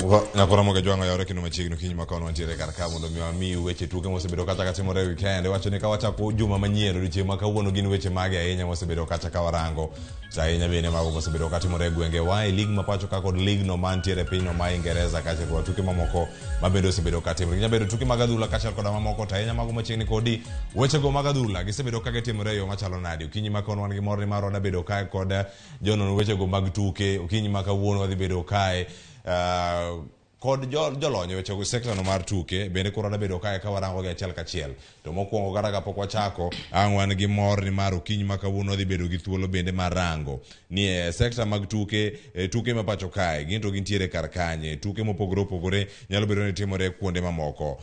Nyakora moga jwang'o yawre kendo machiegni okinyi ma kawuono wantiere kar ka mondo mi wamiu weche tuke mosebedo kacha ka timore e weekend. Iwacho ni ka wachako juma manyien odiochieng' ma kawuono gin weche mage ahinya mosebedo kacha ka warango. To ahinya bende mago mosebedo ka timore e gwenge wa e lig ma pacho ka kod lig no mantiere e pinyno ma Ingereza kaachiel kod tuke mamoko ma bende osebedo ka timore. Ginyalo bedo tuke mag adhula kaachiel koda mamoko to ahinya mago machiegni kodi wechego mag adhula gisebedo ka gitimore e yo machalo nade. Okinyi ma kawuono wan gi mor ni mar wada bedo kae kod jonon wechego mag tuke. Okinyi ma kawuono wadhi bedo kae kod jolony e wechego sekta no mar tuke bende koro wadwa bedo kae ka warango gi achiel kachiel. To mokwongo kata kapok wachako, ang' wan gi mor ni mar okinyi ma kawuono wadhi bedo gi thuolo bende mar rango ni e sekta mag tuke, e tuke ma pacho kae gin to gintiere kar kanye, tuke mopogore opogore nyalo bedo ni timore kuonde mamoko.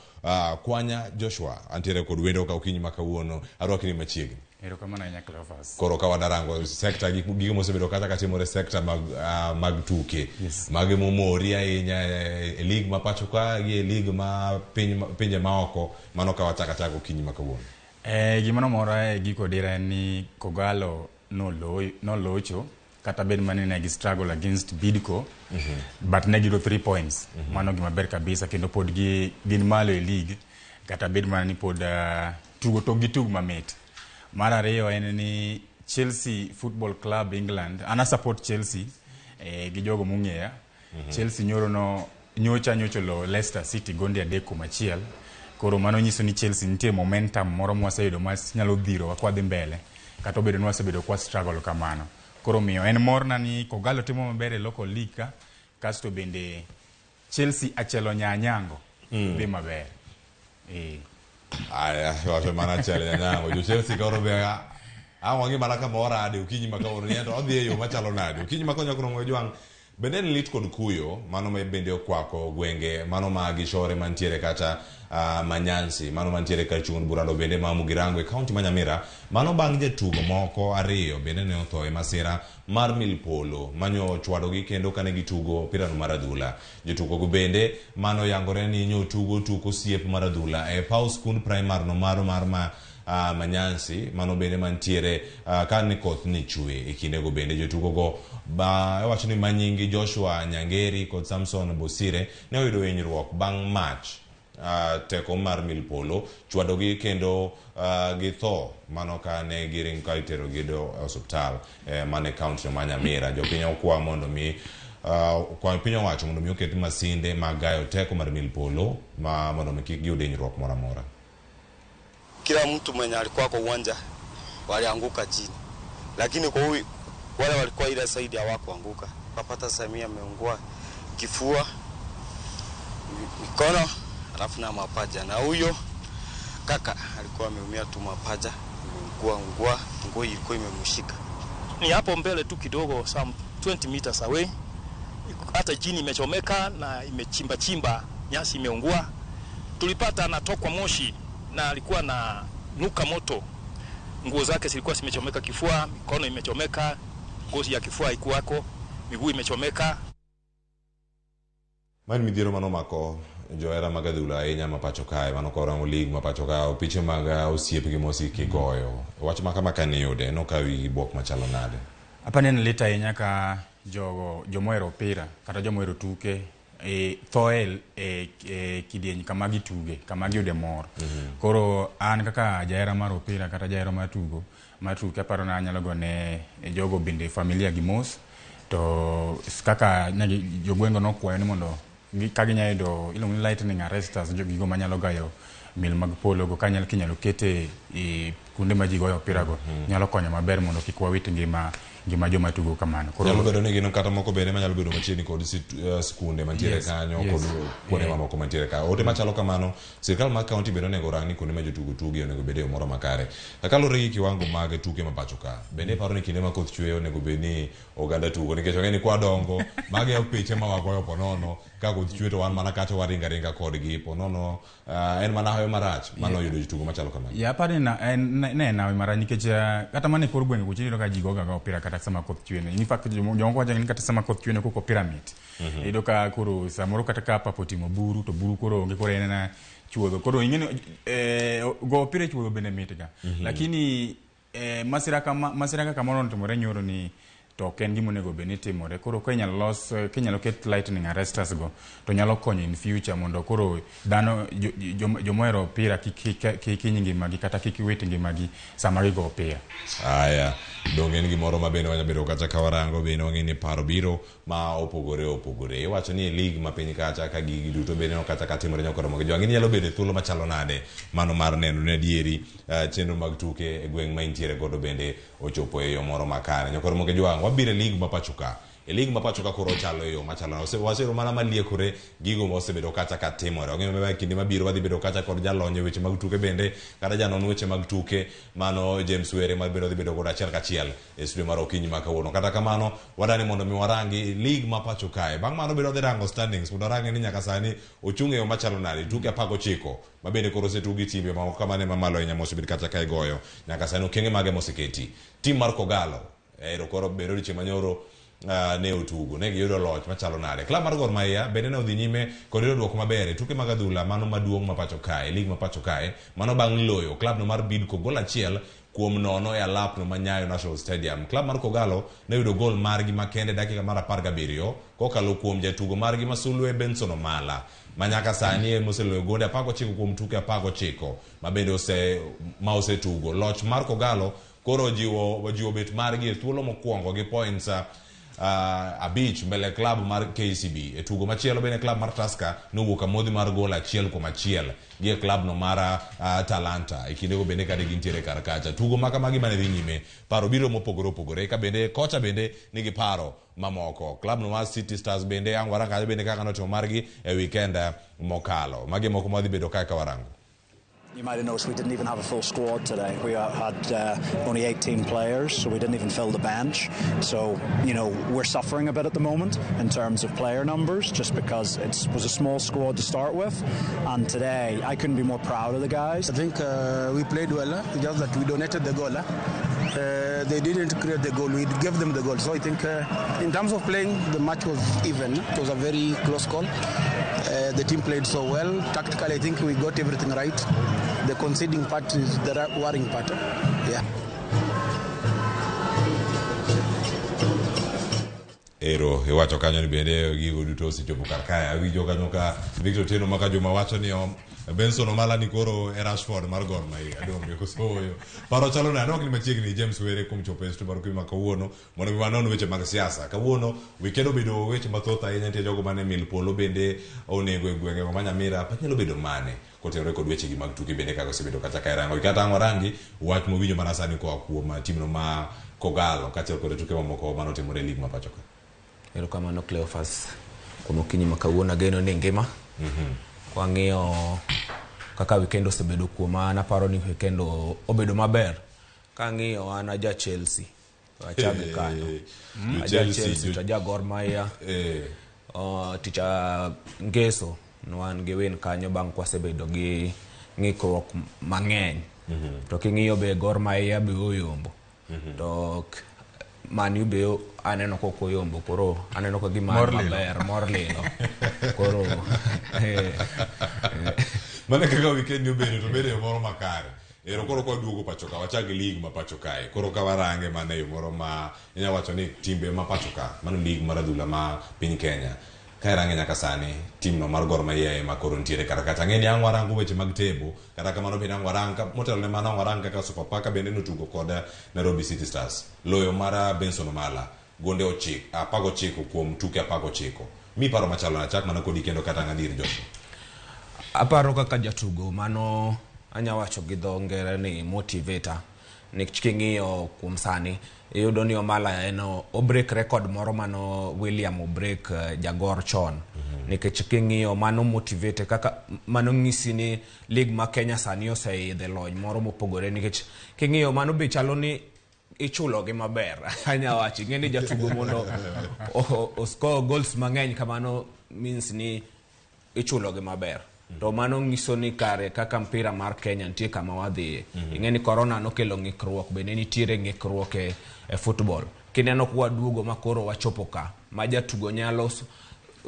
Kwanya Joshua, antiere kod wendo ka okinyi ma kawuono, arwaki ni machiegni. Erokamano ahinya Cleophas. Koro ka wadarango sekta gigo mosebedo kata ka timore sekta mag tuke. Yes. Mage momori ahinya e lig ma pacho ka gi e lig ma piny pinje maoko mano ka wachako achaka okinyi ma kawuono. Gima nomora e giko dira en ni Kogalo nolocho kata bed mana ni ne gi struggle against Bidco but ne giyudo 3 points. Mano gima ber kabisa kendo pod gi gin malo e league kata bed mana ni pod tugo to gitug mamit. Mar ariyo en ni Chelsea Football Club England, an a support Chelsea gi jogo mong'eya. Chelsea nyoro no nyocha nyocha olo Leicester City gonde 3-1. Koro mano nyiso ni Chelsea nitie momentum moro mwaseyudo ma nyalo dhirowa kwadhi mbele kata obedo ni wasebedo kwa struggle kamano. Koro miyo en morna ni Kogalo timo maber e local league ka, kasto bende Chelsea achelo nyanyango dhi maber. Aya, wacho mana achiel nyanyango. Jo Chelsea koro be ang' wang'i mana kama orade okinyi ma kawuono ni to odhi e yo machalo nade. Okinyi ma konyo kromo jwang' bende en lit kod kuyo mano ma bende okwako gwenge mano ma Gishore mantiere kata Manyansi mano mantiere kar chung' od burano bende ma Mugirango e kaunti ma Nyamira mano bang' jatugo moko ariyo bende ne otho e masira mar mil polo manyo ochwadogi kendo kane gitugo opirano mar adhula. Jotugo go bende mano yangore ni nyo tugo tuk osiep mar adhula e paw skund primar no maro mar ma Manyansi mano bende mantiere ka ne koth ne chwe e kindego bende jotugo go ba iwacho ni manyingi Joshua Nyangeri kod Samson Bosire ne oyudo hinyruok bang' mach teko mar mil polo chwadogi kendo githo mano ka ne giringo ka iterogi e osiptal mane kaunti ma Nyamira. Jopiny okwa mondo mi okwayo piny owacho mondo mi oket masinde mag gayo teko mar mil polo ma mondo mi kik giyud hinyruok moro amora. Kila mtu mwenye alikuwa kwa uwanja walianguka chini, lakini kwa huyu wale walikuwa ile side hawakuanguka. Kapata Samia ameungua kifua, mikono, alafu na mapaja, na huyo kaka alikuwa ameumia tu mapaja, ameungua ungua, nguo ilikuwa imemshika. Ni hapo mbele tu kidogo, some 20 meters away, hata chini imechomeka na imechimba chimba, nyasi imeungua. Tulipata anatokwa moshi na alikuwa na nuka moto, nguo zake zilikuwa zimechomeka kifua, mikono imechomeka, ngozi ya kifua haikuwako, miguu imechomeka. Mar midhiero mano mako johera mag adhula ahinya ma pacho kae mano korango lig ma pacho kae piche mag osiepgi mosiki goyo wach ma kama kane iyude nokawi gi bwok machalo nade? Apani en lit ahinya ka jogo jomohero opira kata jomohero tuke tho e kidieny kama gituge kama giyude mor. Koro an kaka jahera mar opira kata jahera mar tugo mar tuke aparo ni anyalo gone jogo bende familia gi mos to kaka jogweng'go nokwayo ni mondo ka ginyalo yudo iluongo ni lightning arresters gigo manyalo gayo mil mag polo go kanyalo kinyalo kete e kuonde ma ji goyo opira go nyalo konyo maber mondo kik wawit ngima joma tugo kamano. Koro nyalo bedo ni gin kata moko bende manyalo bedo machiegni kod skunde mantiere kanyo kod kuonde mamoko mantiere ka. Ote machalo kamano sirkal mar kaunti bende onego orang ni kuonde ma jotugo tuge onego bed e yo moro makare. Kaluwore gi kiwango mag tuke ma pacho ka, bende iparo ni kinde ma koth chwe onego bed ni oganda tugo nikech wang'e ni kwadongo magi e piche ma wagoyo ponono ka koth chwe to wan mana kacha waringa ringa kodgi ponono en mana hawi marach mano oyudo jotugo machalo kamano. Ya aparo ni ne en hawi marach nikech kata mana e kor gwenge kucho iyudo ka ji goga ga opira kata sama koth chwe. In fact jomoko wacho ni kata sama koth chwe no koko opira mit. Iyudo ka koro samoro kata ka pap otimo buru to buru koro onge koro en ena chuodho. Koro ing'e ni go opira e chuodho bende mit ga. Lakini masira kama masira kaka moro notimore nyoro ni To ok en gima onego bed ni timore. Koro ka inyalo los, kinyalo ket lightning arresters go, to nyalo konyo in future mondo koro dhano jomohero opira kik hiny ngimagi kata kik wit ngimagi sama gigo opira. Aya, donge en gimoro ma bende wanya bedo kacha ka warango bende wang'e ni paro biro ma opogore opogore. Iwacho ni e league ma piny kacha ka gigi duto bende kacha ka timore nyaka romo gi jwang'. Inyalo bedo e thuolo machalo nade mano mar neno ni adieri chenro mag tuke e gweng' ma intiere godo bende ochopo e yo moro makare. Nyaka romo gi jwang', wabiro e league ma pacho ka. E league ma pacho ka koro ochalo e yo machalo nade. Wasero mana maliekore gigo mosebedo kacha ka timore. Wang'eyo maber kinde mabiro wadhi bedo kacha kod jalony e weche mag tuke bende kata janon weche mag tuke mano James Were ma bende wadhi bedo godo achiel kachiel e studio mar okinyi ma kawuono. Kata kamano wadani mondo mi warangi league ma pacho kae. Bang' mano bende wadhi rango standings mondo warangi ni nyaka sani ochung' e yo machalo nade. Tuke 19 ma bende koro osetug gi timbe mamoko kamano ema malo ahinya mosebet kacha ka igoyo. Nyaka sani okenge mage moseketi. Tim mar Kogalo ero koro bende odiochieng' manyoro ne otugo, ne giyudo loch machalo nade. Klab mar Gor Mahia bende ne odhi nyime kod yudo duoko maber e tuke mag adhula mano maduong' ma pacho kae, league ma pacho kae, mano bang' loyo klab no mar Bidco gol 1-0 e alapno ma Nyayo National Stadium. Klab mar Kogalo ne oyudo gol margi makende dakika mar 17 kokalo kuom jatugo margi ma sulwe Benson Omala ma nyaka sani ema oseloyo gonde 19 kuom tuke 19 ma bende ma osetugo. Loch mar Kogalo koro ojiwo bet margi e thuolo mokwongo gi points 5 mbele klab mar KCB. E tugo machielo bende klab mar Tusker nowuok amodhi mar gol 1-1 gi e klab no mar Talanta. E kindego bende kane gintiere kar kacha. Tugo ma kamagi mane dhi nyime, paro biro mopogore opogore ka bende kocha bende nigi paro mamoko. Klab no mar City Stars bende ang' warang kanyo bende kaka notimo margi e weekend mokalo. Magi moko madhi bedo kaka warango. You might have noticed we didn't even have a full squad today. We had only 18 players, so we didn't even fill the bench. So, you know, we're suffering a bit at the moment in terms of player numbers, just because it was a small squad to start with. And today, I couldn't be more proud of the guys. I think we played well, just that we donated the goal. They didn't create the goal, we gave them the goal. So I think in terms of playing, the match was even. It was a very close call. The team played so well. Tactically, I think we got everything right. The conceding part is the worrying part. Yeah. Ero, iwacho kanyo ni bende gigo duto osechopo kar kae. Awinjo kanyo ka Victor Otieno maka Juma wacho ni Benson Omala ni koro e Rashford mar Gor Mahia. Donge kosoyo. Paro chalo nade? Ok ni machiegni James Were kuom chopo e studio mar okinyi ma kawuono mondo mi wanon weche mag siasa. Kawuono weekend obedo weche mathoth ahinya, nitie jogo mane mil polo bende onego e gwenge ma Nyamira. Pach nyalo bedo mane kotenore kod weche gi mag tuke bende kaka osebedo kacha ka irango. Kata ang' warangi wach mowinjo mana sani koa kuom timno ma Kogalo kaachiel kod tuke mamoko manotimore e league ma pacho ka. Erokamano Cleophas kuom okinyi ma kawuono, ageno ni ngima. Kwang'iyo kaka weekend osebedo kuoma, an aparo ni weekend obedo maber. Kang'iyo an aja Chelsea, to achak kanyo. Aja Chelsea to aja Gor Mahia. Tich Ngeso nwan gi win kanyo bang' kwasebedo gi ng'ikruok mang'eny. To king'iyo be Gor Mahia be oyombo. To Man U be aneno kok oyombo, koro aneno ka gima maber, mor lilo. Koro mano kaka weekend ni obedo, to bedo e moro makare. Ero koro kwa duogo pacho ka, wachak gi league ma pacho kae. Koro ka warange mana e yo moro ma inya wacho ni timbe ma pacho ka, mano league mar adhula ma piny Kenya. Ka irange nyaka sani, tim no mar Gor Mahia ema koro nitiere kar kacha. Ang'e ni ang' warango weche mag table, kata kamano bende ang' warang, motelo ne mano ang' warang kaka Sofapaka bende notugo kod Nairobi City Stars. Loyo mar Benson Omala, gonde 19 kuom tuke 19. Mi paro machalo achak mana kodi kendo kata ng'adhir Joshua. Aparo kaka jatugo mano anya wacho gi dho ngere ni motivator. Nikech king'iyo kuom sani, iyudo ni Omala en o break record moro mano William o break jagor chon. Nikech king'iyo mano motivate kaka mano ng'isi ni league ma Kenya sani oseidhe lony moro mopogore, nikech king'iyo mano be chalo ni ichulo gi maber. Anya wacho, ing'e ni jatugo mondo o score goals mang'eny kamano means ni ichulo gi maber. To mano nyiso ni kare kaka mpira mar Kenya nitie kama wadhiye. Ing'e ni corona nokelo ng'ikruok, bende nitiere ng'ikruok e football. Kineno kwa duogo ma koro wachopo ka, ma jatugo nyalo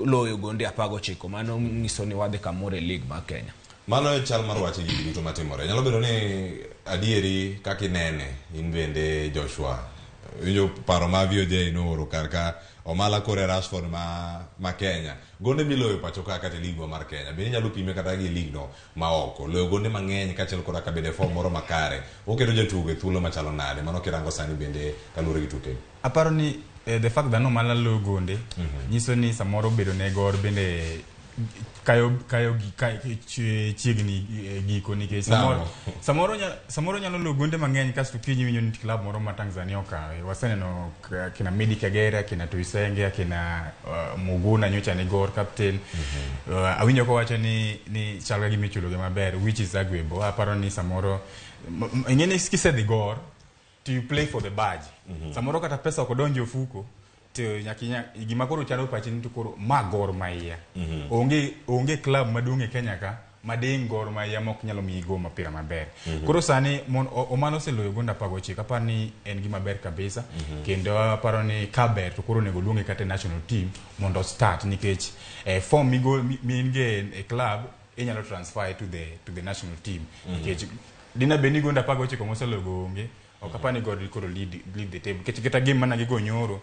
loyo gonde 19, mano nyiso ni wadhi kamoro e league mar Kenya. Mano e chal mar wach e gigi duto matimore. Nyalo bedo ni adieri kaka inene, in bende Joshua, Winjo paro ma VOJ nooro kar ka Omala kore Rashford ma Kenya. Gonde miloyo pacho ka kata e league mar Kenya. Bende inyalo pime kata gi league no ma oko. Loyo gonde mang'eny kaachiel koda ka bende form moro makare. Oketo jatugo e thuolo machalo nade? Mano kirango sani bende kaluwore gi tuke. Aparo ni the fact that Omala loyo gonde nyiso ni samoro bedo ne Gor bende kayo chiegni giko nikech samoro nyalo loyo gonde mang'eny kasto kiny iwinjo ni club moro ma Tanzania okawe. Waseneno kina Medi Kagere, kina Tuisenge, kina Muguna nyocha ni Gor captain. Awinjo kowacho ni chal ka gima ichulo gi maber, which is arguable. Aparo ni samoro ing'e ni kisedhi Gor to you play for the badge. Samoro kata pesa ok odonjo e ofuko to nyaka gima koro chalo pachi ni to koro ma Gor Mahia. Onge club maduong' e Kenya ka mading Gor Mahia mok nyalo miyi go mapira maber. Koro sani Omala oseloyo gonde 19, aparo ni en gima ber kabisa. Kendo aparo ni ka ber to koro onego luonge kata e national team mondo start nikech form mi in go e club inyalo transfer to the national team. Nikech dina bed ni gonde 19 moseloyo go onge, ok apar ni Gor koro lead the table. Nikech kata game mana gigo nyoro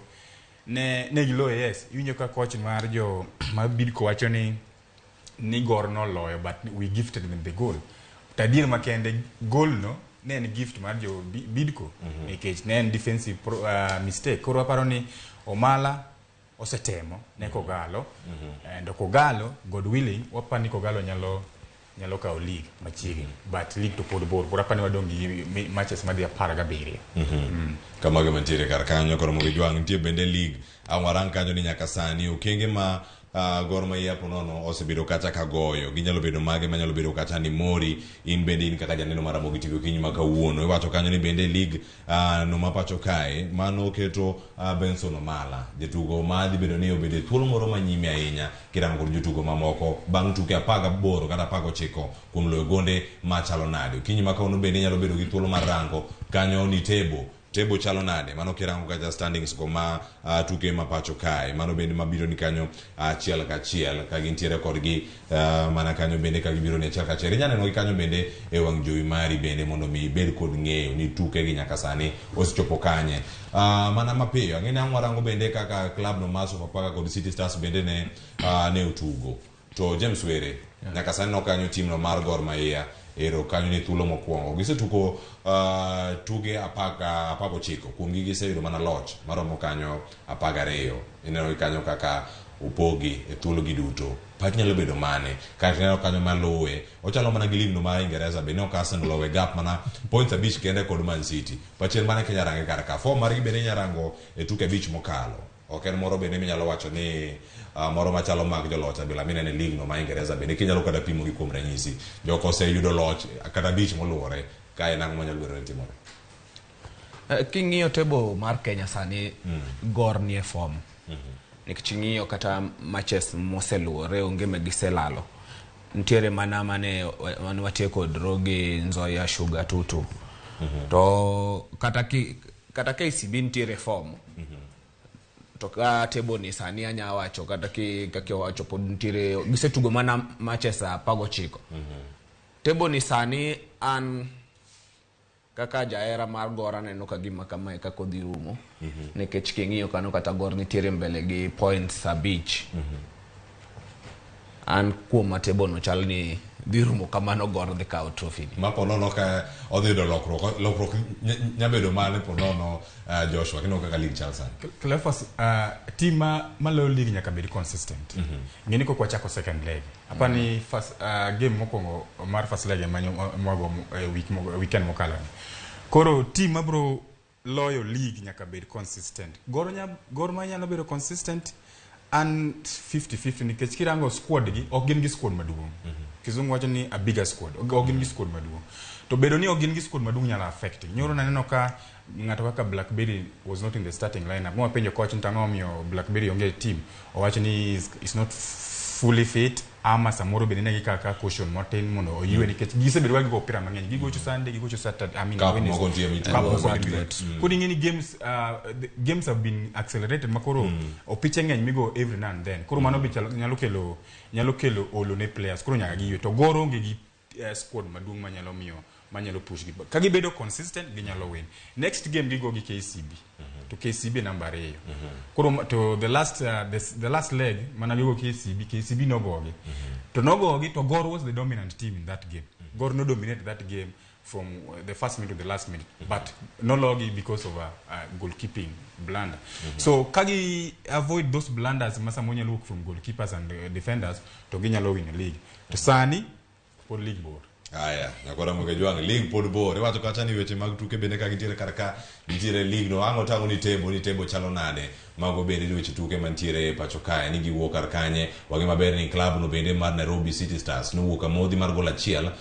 ne giloyo, yes. Iwinjo ka coach mar jo mar Bidco wacho ni Gor noloyo, but we gifted them the goal. To adier makende goal no ne en gift mar jo Bidco nikech ne en defensive mistake. Koro aparo ni Omala osetemo ne Kogalo and Kogalo, God willing, waparo ni Kogalo nyalo kawo league machiegni, but league to pod bor. Koro aparo ni wadong' gi matches madhi 17. Kamago mantiere kar kanyo koro mondo ijwang' nitie bende league ang' warang kanyo ni nyaka sani okenge ma Gor Mahia ponono osebedo kacha ka goyo ginyalo bedo mage manyalo bedo kacha ni mori in bende in kaka janeno mar Ramogi TV okinyi ma kawuono iwacho kanyo ni bende league no ma pacho kae mano keto Benson Omala jatugo ma dhi bedo ni obedo e thuolo moro manyime ahinya kirango kod jotugo mamoko bang' tuke 18 kata 19 kuom loyo gonde machalo nade. Okinyi ma kawuono bende inyalo bedo gi thuolo mar rango kanyo ni table chalo nade mano kirango kacha standings go ma tuke ma pacho kae mano bende mabiro ni kanyo achiel kachiel ka gintiere kodgi mana kanyo bende ka gibiro ni achiel kachiel inyalo neno gi kanyo bende e wang' jowi mari bende mondo mi ibed kod ng'eyo ni tuke gi nyaka sani osechopo kanye. Mana mapiyo ang'e ni ang' warango bende kaka club no mar Sofapaka kod City Stars bende ne otugo to James Were nyaka sani no kanyo team no mar Gor Mahia ero kanyo ni thuolo mokwongo gisetugo tuke 19 kuomgi giseyudo mana loch maromo kanyo 12. Ineno gi kanyo kaka opogi e thuolo gi duto pach nyalo bedo mane kata ineno kanyo maluwe ochalo mana gi league no mar Ingereza bende ok Arsenal owe gap mana points 5 kende kod Man City pachien mane Kenya range kar ka form margi bende inya rango e tuke 5 mokalo ok en moro bende minyalo wacho ni moro machalo mag joloch abila mineno e league no ma Ingereza bende kinyalo kata pimo gi kuom ranyisi joko oseyudo loch kata 5 moluwore ka en ang'o manyalo bedo ni timore. King'iyo table mar Kenya sani, Gor nie form nikech ing'iyo kata matches moseluwore onge ma giselalo. Nitiere mana mane watieko draw gi Nzoia Sugar 2-2 to kata KCB nitiere form. To ka table ni sani anya wacho kata kaka owacho pod nitiere gisetugo mana matches 19. Table ni sani an kaka jahera mar Gor aneno ka gima kamae kaka odhi rumo nikech king'iyo kano kata Gor nitiere mbele gi points 5. An kuom table no chal ni dhi rumo kamano, Gor dhi kawo trophy ni. Ma ponono ka odhi yudo lokruok nyabedo mane ponono Joshua kineno kaka league chal sani? Cleophas, team ma loyo league nyaka bed consistent. Ng'e ni kok wachako second leg. Apani first game mokwongo mar first leg ema mwago weekend mokalo ni. Koro team mabro loyo league nyaka bed consistent. Gor Mahia nyalo bedo consistent and 50-50 nikech kirango squad gi ok gin gi squad maduong'. Kizungu wacho ni a bigger squad. Ok gin gi squad maduong'. To bedo ni ok gin gi squad maduong' nyalo affect. Nyoro naneno ka ng'ato kaka Blackberry was not in the starting lineup. Mwapenjo coach ni tang'o omiyo Blackberry onge e team. Owacho ni is not fully fit ama samoro bende ne gikawo kaka caution matin mondo oywe nikech gisebedo ka gigo opira mang'eny. Gigocho Sunday, gigocho Saturday, I mean, Cup Wednesday. moko nitie mitugo. Cup moko bende Saturday. mitugo. Koro ing'e ni the games have been accelerated makoro opiche ng'eny migo every now and then. Koro mano be nyalo kelo olo ne players. Koro nyaka giywe. To Gor onge gi squad maduong' manyalo miyo manyalo push gi. Ka gibedo consistent ginyalo win. Next game gigo gi KCB. To KCB namba 2. Koro to the last the last leg mana gigo KCB, KCB nogogi. To nogogi to Gor was the dominant team in that game. Gor no dominate that game from the first minute to the last minute, but nologi because of a goalkeeping blunder. So kagi avoid those blunders ma samoro nyalo wuok from goalkeepers and defenders to ginyalo win league. To sani pod league bor. Aya, nyakora Moge Jwang', league pod bor. Iwacho kacha ni weche mag tuke bende ka gintiere kar ka, nitiere league no, ang' otang'o ni table, ni table chalo nade. Mago bende ni weche tuke mantiere e pacho kae, ni giwuok kar kanye. Wang'e maber ni club no bende mar Nairobi City Stars nowuok amodhi mar gol 1-1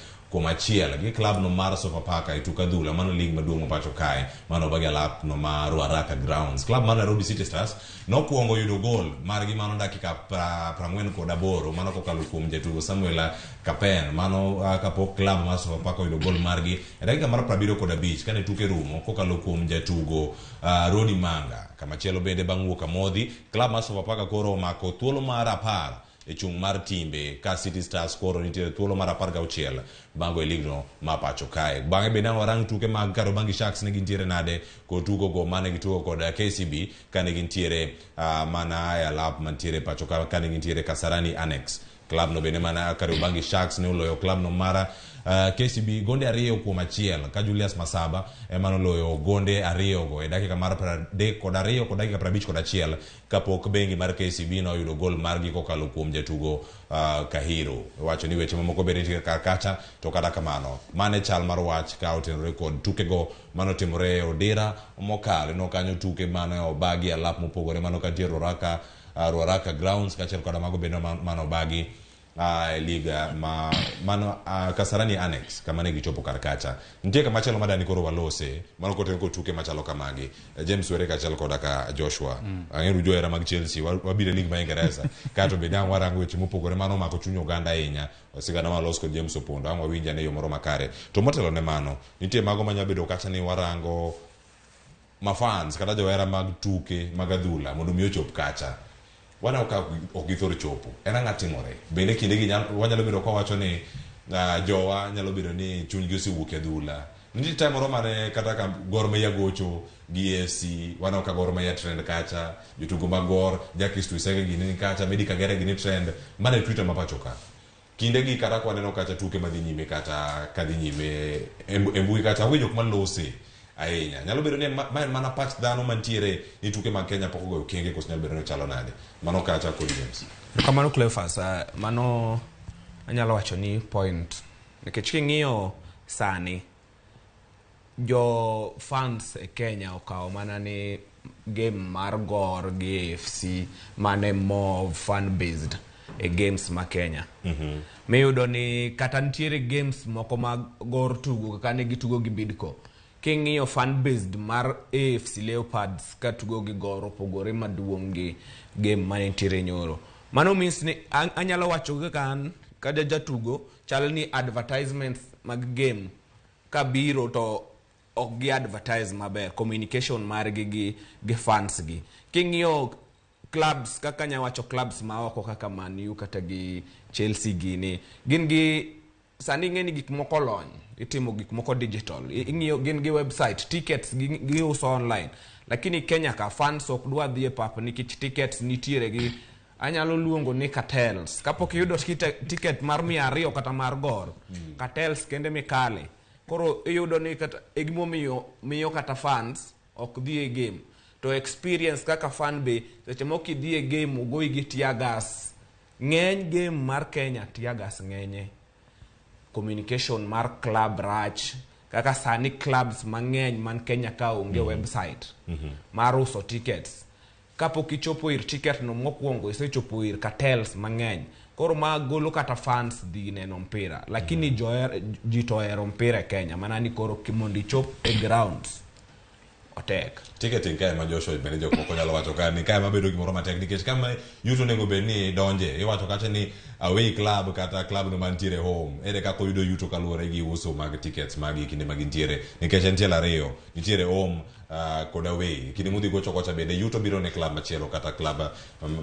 gi club no mar Sofapaka e tuk adhula, mano league maduong' ma pacho kae, mano obagi alap no mar Ruaraka Grounds. Club mar Nairobi City Stars nokwongo yudo gol margi mano dakika 48, mano kokalo kuom jatugo Samuel Kapen, mano kapok club mar Sofapaka oyudo gol margi e dakika mar 75 kane tuke rumo kokalo kuom jatugo Rodi Manga. Kamachielo bende bang' wuok amodhi, club mar Sofapaka koro omako thuolo mar 10 e chung' mar timbe ka City Stars koro nitiere thuolo mar 16 bang' goyo league no ma pacho kae. Bang'e bende ang' warang tuke mag Kariobangi Sharks ne gintiere nade kod tugo go mane gitugo kod KCB kane gintiere mana e alap mantiere pacho ka kane gintiere Kasarani Annex. Club no bende mana Kariobangi Sharks ne oloyo club no mar KCB gonde 2-1 ka Julius Masaba ema noloyo gonde 2 go e dakika mar 32 kod dakika 51 kapok bengi mar KCB noyudo gol margi kokalo kuom jatugo Kahiro. Wacho ni weche mamoko bende nitie kar kacha, to kata kamano mane chal mar wach ka otenore kod tukego manotimore e odira mokalo. Ineno kanyo tuke mane obagi alap mopogore, mano kantie Ruaraka Grounds kaachiel koda mago bende manobagi e liga ma mano Kasarani Annex kama ne gichopo kar kacha. Nitie kama chielo madani koro walose mano kotenore kod tuke machalo kamagi. James Were kaachiel koda ka Joshua. Ang'eyo johera mag Chelsea wabiro e league ma Ingereza kato bende ang' warango weche mopogore mano omako chuny oganda ahinya. Sigana walos kod James Opondo ang' wawinj ane yo moro makare. To motelo ne mano nitie mago manyalo bedo kacha ni warango ma fans kata johera mag tuke mag adhula mondo mi ochop kacha. Waneno ka ok githoro chopo. En ang'a timore? Bende kinde gi wanyalo bedo kwa wacho ni jowa nyalo bedo ni chunygi osewuok e adhula. Nitie time moro mane kata ka Gor Mahia gocho gi AFC, waneno ka Gor Mahia trend kacha, jotugo mag Gor, Jackie Tuisege gini ni kacha, Medi Kagere gini trend, mana e Twitter ma pacho ka. Kinde gi kata kwa waneno kacha tuke madhi nyime kata kadhi nyime e mbui kacha, onge jok malose ahinya. Nyalo bedo ni ma en mana pach dhano mantiere ni tuke mag Kenya pok ogoyo okenge, koso nyalo bedo ni ochalo nade. Mano kacha kod James. Kamano Cleophas, mano anyalo wacho ni point. Nikech king'iyo sani, jo fans e Kenya okawo mana ni game mar Gor gi AFC mane more fan based e games ma Kenya. Miyudo ni kata nitiere games moko ma Gor tugo kaka ne gitugo gi Bidco. King'iyo fan based mar AFC Leopards ka tugo gi Gor opogore maduong' gi game mane nitiere nyoro. Mano means ni anyalo wacho kaka an kata jatugo chal ni advertisements mag game kabiro to ok gi advertise maber, communication margi gi fans gi. King'iyo clubs kaka nyawacho clubs ma oko kaka Man U kata gi Chelsea gini, gin gi sani ing'e ni gik moko lony, itimo gik moko digital, ing'iyo gin gi website, tickets giuso online. Lakini Kenya ka fans ok dwa dhi e pap nikech tickets nitiere gi anyalo luongo ni cartels. Kapok iyudo ticket mar 200 kata mar Gor, cartels kende mikale. Koro iyudo ni kata e gimomiyo miyo kata fans ok dhi e game. To experience kaka fan be seche moko idhi e game ogoyi gi tear gas. Ng'eny game mar Kenya tear gas ng'enye. Communication mar club rach. Kaka sani clubs mang'eny man Kenya ka onge website mar uso tickets. Kapok ichopo ir ticket no mokwongo isechopo ir cartels mang'eny. Koro ma golo kata fans dhi neno mpira. Lakini ji to ohero mpira e Kenya. Mana ni koro mondo ichop e grounds otek. Ticketing kae ma Joshua bende jok moko nyalo wacho ka ni kae ma bedo gimoro matek nikech kama yuto onego bed ni donje iwacho kacha ni away club kata club no mantiere home ere kaka oyudo yuto kaluwore gi uso mag tickets magi kinde ma gintiere nikech en tielo ariyo nitiere home. kod away. Kinde modhi gocho kocha bende yuto biro ne club machielo kata club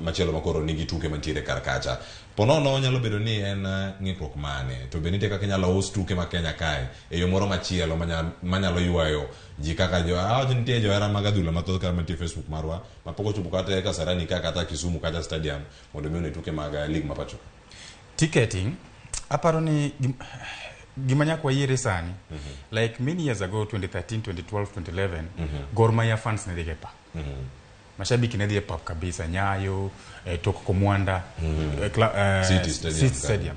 machielo makoro nigi tuke mantiere kar kacha. Ponono nyalo bedo ni en ng'ikruok mane to be nitie kaka inyalo us tuke ma Kenya kae e yo moro machielo manyalo ywayo ji kaka jo awacho nitie johera mag adhula mathoth kata mantie Facebook marwa mapok ochopo kata e Kasarani ka kata Kisumu kata stadium mondo mi one tuke mag league ma pacho. Ticketing, aparo ni gima nyaka wayiere sani, like many years ago, 2013, 2012, 2011, Gor Mahia fans ne dhi e pap, mashabiki ne dhi e pap kabisa, Nyayo, tok Komwanda, City Stadium. City Stadium.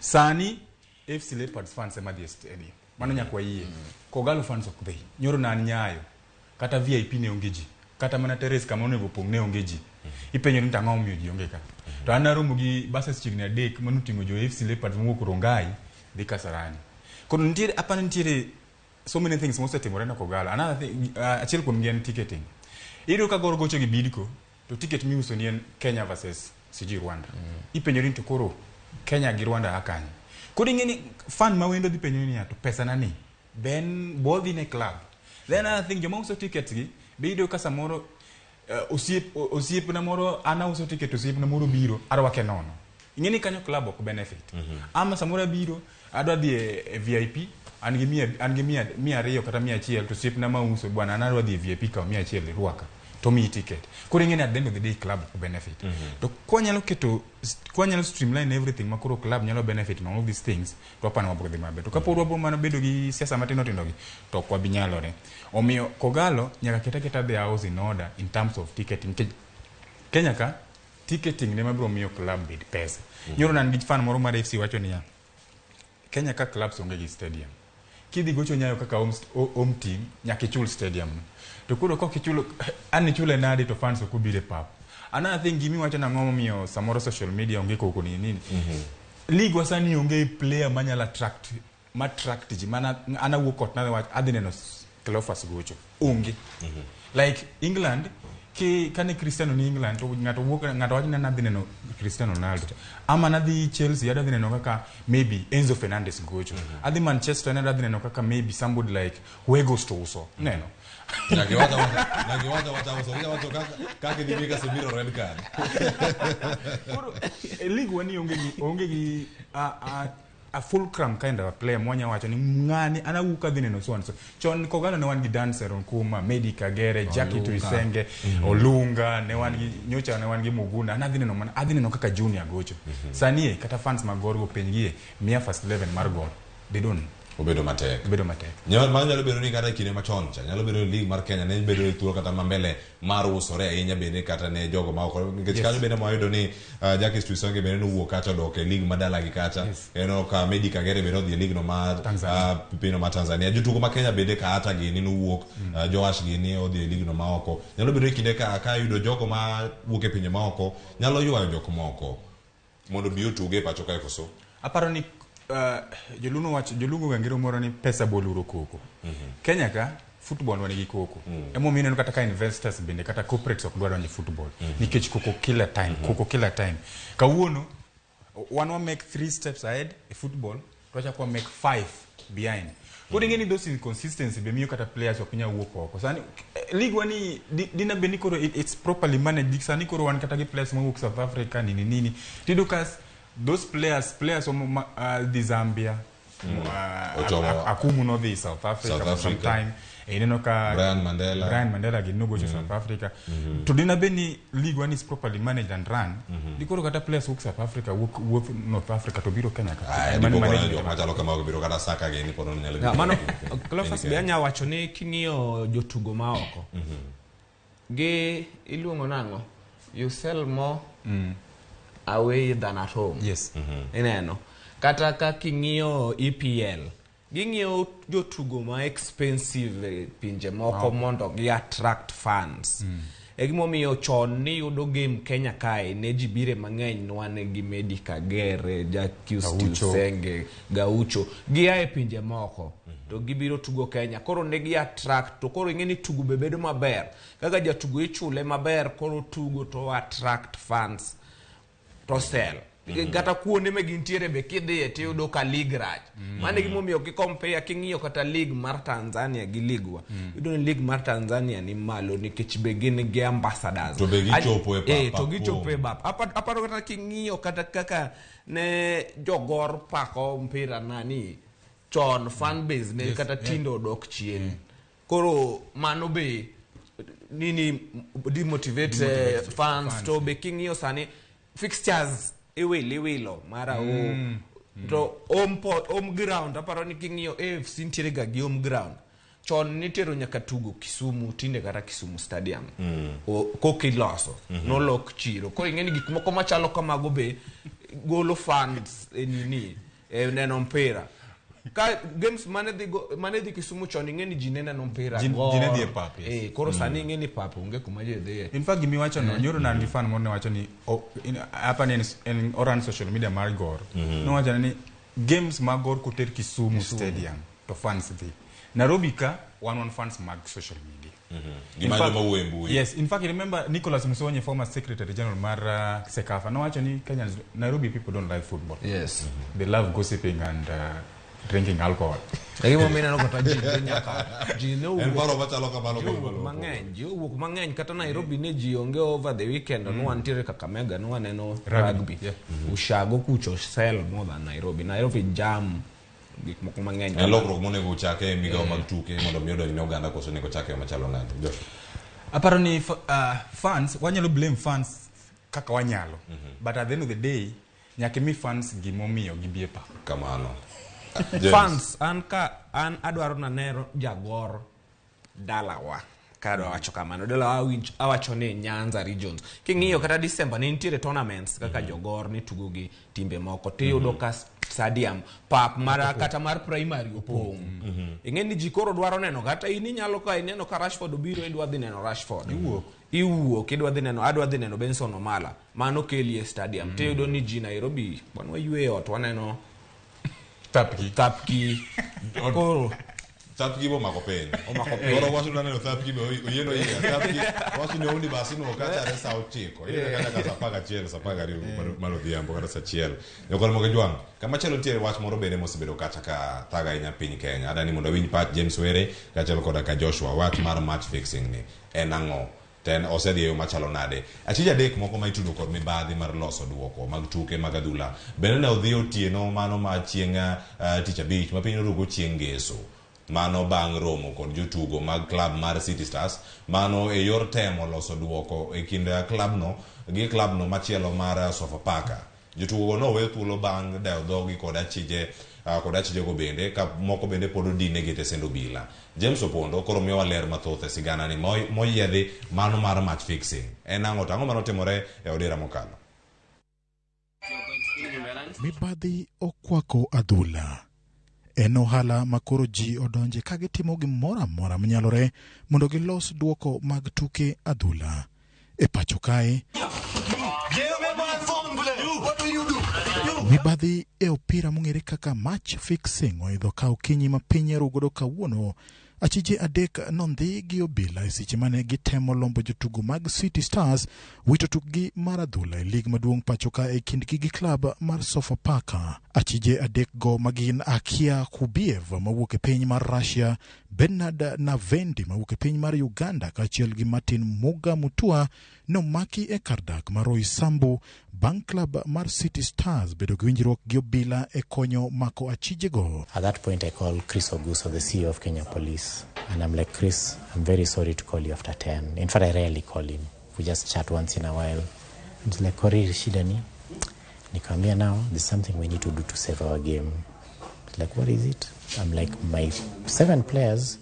Sani FC Leopards fans ema dhi e stadium, mano nyaka wayie. Kogalo fans ok dhi. Nyoro ne an Nyayo, kata VIP ne onge ji, kata mana terrace kama onego pong' ne onge ji. Ipenjo ni to ang'o momiyo ji onge ka? To an naromo gi buses chiegni adek manoting'o jo FC Leopards mowuok Rongai dhi Kasarani. Koro nitiere, apani nitiere so many things mosetimore ne Kogalo. Another thing, achiel kuom gi en ticketing. Iyudo ka Gor gocho gi Bidco, to ticket miuso ni en Kenya versus sijui Rwanda. Ipenjori ni to koro Kenya gi Rwanda a kanye? Koro ing'e ni fan ma wendo dhi penjo niya, to pesa na ni then bodhi ne club. Then another thing, joma uso tickets gi be iyudo ka samoro osiepna moro, an auso ticket, osiepna moro biro arwake nono. Ing'e ni kanyo club ok benefit. Ama samoro abiro adwa dhi e VIP, an gi mia, an gi mia, 200 kata 100, to osiepna mauso, bwana, an adwa dhi e VIP, kaw 100 irwaka to miyi ticket. Koro ing'e ni at the end of the day club ok benefit. To kwanyalo keto, kwanyalo streamline everything ma koro club nyalo benefit in all these things, to apani wabro dhi maber. To kapod wabro mana bedo gi siasa matindo tindo gi, to ok wabi nyalore. Omiyo Kogalo nyaka ket aketa the house in order in terms of ticketing, nikech Kenya ka ticketing ne mabiro miyo club bed pesa. Nyoro ne an gi fan moro mar FC wacho niya, Kenya ka clubs onge gi stadium. Kidhi gocho Nyayo kaka home team, nyaka ichul stadium no. To koro kok ichulo, an ichule nade to fans ok obiro e pap? Another thing, gimiwacho nang'o momiyo samoro social media onge koko ni nini? League wa sani onge player manyalo attract, ma attract ji. Mana an awuok ot nadhi wach adhi neno Cleophas gocho. Onge. Like England, ki kane Cristiano ni England, to ng'ato wuok, ng'ato wacho ni adhi neno Cristiano Ronaldo. Ama nadhi Chelsea, adhi neno kaka maybe Enzo Fernandez gocho. Adhi Manchester United, adhi neno kaka maybe somebody like Weghorst uso. Neno. Nyaka iwacho wacha uso. Iwacho kaka idhi mi Casemiro red card. Koro e league wani onge gi a fulcrum kind of a player mwanya wacho ni ng'ani an awuok adhi neno so and so. Chon Kogalo ne wan gi Dan Serunkuma, Medi Kagere, Jackie Tuisenge, Olunga, ne wan gi nyocha ne wan gi Muguna. An adhi neno mana adhi neno kaka Junior gocho. Sani e kata fans mag Gor go penj gi e miya first 11 mar Gor. They don't. Obedo matek. Bedo matek. Mano nyalo bedo ni kata e kinde machon cha nyalo bedo ni league mar Kenya ne bedo e thuolo kata mambele mar usore ahinya bende kata ne jogo ma oko nikech kanyo bende mwayudo ni Jackie Tuisonge bende nowuok kacha odok e league madalagi kacha. Ineno ka Medi Kagere bende odhi e league no mar Tanzania. Pino mar Tanzania. Jotugo ma Kenya bende Kaata gini nowuok, Joash gini odhi e league no ma oko. Nyalo bedo ni kinde ka yudo jogo ma wuok e pinje ma oko nyalo ywayo jok moko mondo bi otuge e pacho kae koso. Aparo ni joluo wacho, joluo go ngero moro ni pesa boluro koko. Kenya ka football wan gi koko. Emomiyo ineno kata ka investors bende kata corporates ok dwa donjo e football nikech koko kila time, koko kila time. Kawuono wan wa make three steps ahead e football, to wachako wa make five behind. Koro ing'e ni those inconsistency be miyo kata players ok nyal wuok oko. Sani league wani dina bed ni koro it's properly managed. Sani koro wan kata gi players mawuok South Africa nini nini. Tiyudo ka those players dhi Zambia, Akumu nodhi South Africa South for some Africa. time. Ineno ka Brian Mandela. Brian Mandela gi nogocho South Africa. To dina bed ni league one is properly managed and run, di koro kata players wuok South Africa, wuok North Africa to biro Kenya ka. Aya, Mano dipo koro management jok machalo kamago biro kata Saka gini pod nyalo Ya, biro. mano Cleophas be anya wacho ni king'iyo jotugo ma oko gi iluongo nang'o, you sell more away than at home. Ineno kata ka king'iyo EPL, ging'iyo jotugo ma expensive e pinje moko mondo gi attract fans. E gimomiyo chon niyudo game Kenya kae ne ji bire mang'eny, nwane gi Medi Kagere, Jacques Gaucho. Tuyisenge, Gaucho, gia e pinje moko to gibiro tugo Kenya, koro ne gi attract. To koro ing'e ni tugo be bedo maber kaka jatugo ichule maber, koro tugo to attract fans to sell. Kata kuonde ma gintiere be kidhiye tiyudo ka league rach. Mano e gimomiyo ki compare, king'iyo kata league mar Tanzania gi league wa, iyudo ni league mar Tanzania ni malo nikech be gin gi ambassadors. To be gichopo e pap, to pap gichopo e kuom. bap. Aparo kata king'iyo kata kaka ne jogor pako mpira nani chon, fan base ne kata tindo odok chien. Koro mano be nini demotivate fans. To be king'iyo sani fixtures iwilo iwilo mara o to home ground. Aparo ni king'iyo AFC nitiere ga gi home ground. Chon nitero nyaka tugo Kisumu, tinde kata Kisumu Stadium kokiloso nolok chiro. Koro ing'e ni gik moko machalo kamago be golo fans e nini e neno mpira. Ka games mane dhi Kisumu chon, ing'e ni ji ne neno mpira. Ji ne dhi e pap, yes. Koro sani ing'e ni pap onge kuma ji dhiye. In fact, gimiwacho no, nyoro ne an gi fan moro ne wacho ni apa ni en oran social media mar Gor. Nowacho ni games mag Gor koter Kisumu Stadium to fans dhi. Nairobi ka wan fans mag social media. In Gima fact- joma wuoyo e mbui. Yes, in fact, remember Nicholas Musonye, former Secretary General mar CECAFA, nowacho ni Kenyans, Nairobi people don't like football. They love gossiping and drinking alcohol. Lakini momiyo ineno kata ji dhi nyaka ji ne En owuok paro machalo kamano ji kod owuok malo. mang'eny, ji owuok mang'eny. Kata Nairobi ne ji onge over the weekend, mm. Nwantiere Kakamega, nwaneno Rugby, rugby, Ushago kucho sell more than Nairobi. Nairobi jam gik moko mang'eny. En lokruok monego ochake e migawo mag tuke mondo mi odonj ne oganda, koso onego ochake e yo machalo nade, Joshua? Aparo ni fans, wanyalo blame fans kaka wanyalo, but at the end of the day nyaka imi fans gimomiyo gibi e pap. Kamano. James. Fans, an ka an adwaro nanero jagor dalawa. Kadwa wacho kamano, dalawa awacho ni Nyanza regions, king'iyo kata December ne nitiere tournaments kaka jogor ne tugo gi timbe moko, tiyudo ka stadium pap mara kata mar primary opong'. Ing'e ni ji koro dwaro neno. Kata in inyalo ka ineno ka Rashford obiro, idwa dhi neno Rashford, iwuok iwuok, idwa dhi neno, adwa dhi neno Benson Omala, mano keli e stadium. Tiyudo ni ji Nairobi wan wayweyo ot, waneno Thapgi. Thapki koro. Thapgi bo omako piny. Omako piny. Koro wacho naneno thapgi be oyieno yie. Thapgi wacho ni oundi basi no kachare sa 9. Iyudo kata ka sa 11, sa 12 mar odhiambo kata sa 1. Jokor mogo jwang'. Kamachielo nitiere wach moro bende mosebedo kacha ka thaga ahinya piny Kenya. Adani mondo awinj pach James Were kaachiel koda ka Joshua. Wach mar match fixing ni en ang'o? To en osedhi e yo machalo nade? Achije adek moko ma itudo kod mibadhi mar loso duoko mag tuke mag adhula bende ne odhi otieno mano ma chieng' tich abich ma piny orugo chieng' ngeso. Mano bang' romo kod jotugo mag klab mar City Stars, mano e yor temo loso duoko e kind klabno gi klabno machielo mar Sofapaka. Jotugo go nowe thuolo bang' dayo dhogi kod achije kod achijego bende ka moko bende pod odinegi e tesend obila. James Opondo koro miyowa ler mathoth e sigana ni moyiedhi mano mar match fixing. En ang'o to ang'o manotimore e odira mokalo? Mibadhi okwako adhula. En ohala ma koro ji odonje ka gitimo gimoro amora manyalore mondo gilos duoko mag tuke adhula. E pacho kae, mibadhi e opira mong'ere kaka match fixing oidho ka okinyi ma piny rugodo kawuono. Achije adek nondhi gi obila e seche mane gitemo lombo jotugo mag City Stars wito tukgi mar adhula e lig maduong' pacho ka e kindgi gi klab mar Sofapaka. Achije adek go magin Akia Kubiev mawuok e piny mar Russia, Bernard Navendi mawuok e piny mar Uganda kaachiel gi Martin Muga Mutua nomaki e kar dak mar Roysambu bang' klab mar City Stars bedo gi winjruok gi obila e konyo mako achijego. At that point, I called Chris Oguso, the CEO of Kenya Police, and I'm like, "Chris, I'm very sorry to call you after 10." In fact, I rarely call him. We just chat once in a while. And he's like, "Korir, shida ni?" Nikamwambia, "Now, there's something we need to do to save our game." He's like, "What is it?" I'm like, "My seven players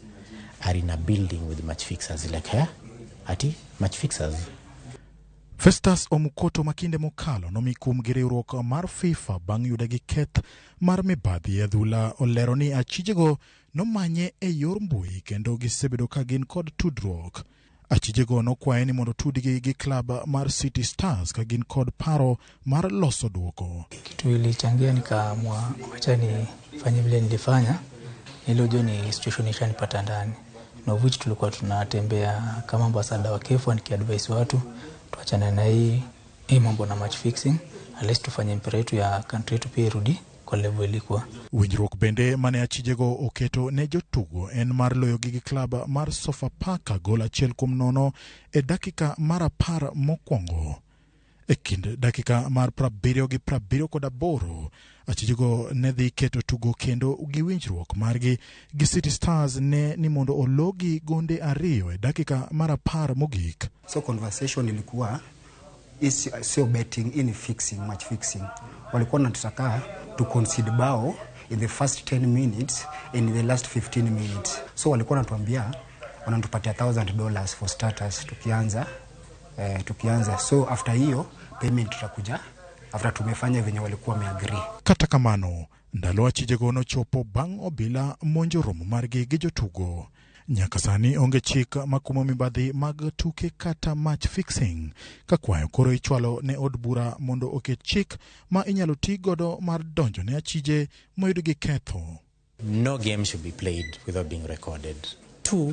are in a building with match fixers." He's like, "Huh? Ati, match fixers?" Festus Omukoto ma kinde mokalo nomi kum gi riwruok mar FIFA bang' yude gi keth mar mibadhi e adhula olero ni achijego nomanye e yor mbui kendo gisebedo ka gin kod tudruok. Achijego nokwaye ni mondo tudgi gi klab mar City Stars ka gin kod paro mar loso duoko. Kitu ilichangia nikaamua wacha nifanye vile nilifanya, nilojua ni situation ishanipata ndani, na of which tulikuwa tunatembea kama ambassador wa KEFWA nikiadvise watu tuachane na hii mambo na match fixing. At least tufanye mpira yetu ya country yetu pia irudi kwa level ilikuwa. Winjruok bende mane achijego oketo ne jotugo en mar loyogi gi klab mar Sofapaka gol 1-0 e dakika mar 10 mokwongo. E kind dakika mar 70 gi 78, achijego ne dhi keto tugo kendo gi winjruok margi gi City Stars ne ni mondo ologi gonde 2 e dakika mar 10 mogik. So conversation ilikuwa sio betting, hii ni fixing, match fixing. Walikuwa wanataka to concede bao in the first 10 minutes and in the last 15 minutes. So walikuwa wanatuambia wanatupatia $1,000 for starters tukianza. So after hiyo payment tutakuja after tumefanya venye walikuwa wameagree. Kata kamano, ndalo achijego nochopo bang' obila monjo romo margi gi jotugo. Nyaka sani onge chik makumo mibadhi mag tuke kata match fixing, ka kwayo koro ichwalo ne od bura mondo oket chik ma inyalo ti godo mar donjo ne achije moyud gi ketho. No game should be played without being recorded. 2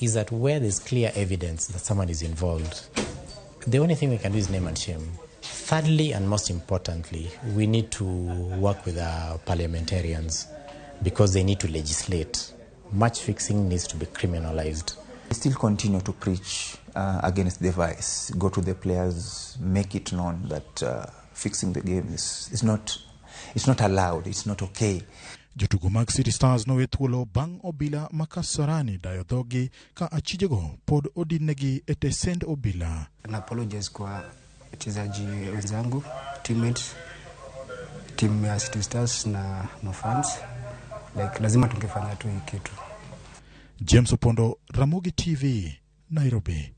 is that where there's clear evidence that someone is involved, the only thing we can do is name and shame. Thirdly, and most importantly, we need to work with our parliamentarians because they need to legislate. Match fixing needs to be criminalized. We still continue to preach against the vice. Go to the players, make it known that fixing the game is not allowed, it's not okay. Jotugo mag City Stars nowe thuolo bang' obila ma Kasarani dayo dhogi ka achijego pod odinnegi e tesend obila. Na apologize kwa wachezaji wenzangu, teammates, team ya City Stars na mafans. Like lazima tungefanya tu hii kitu. James Opondo, Ramogi TV, Nairobi.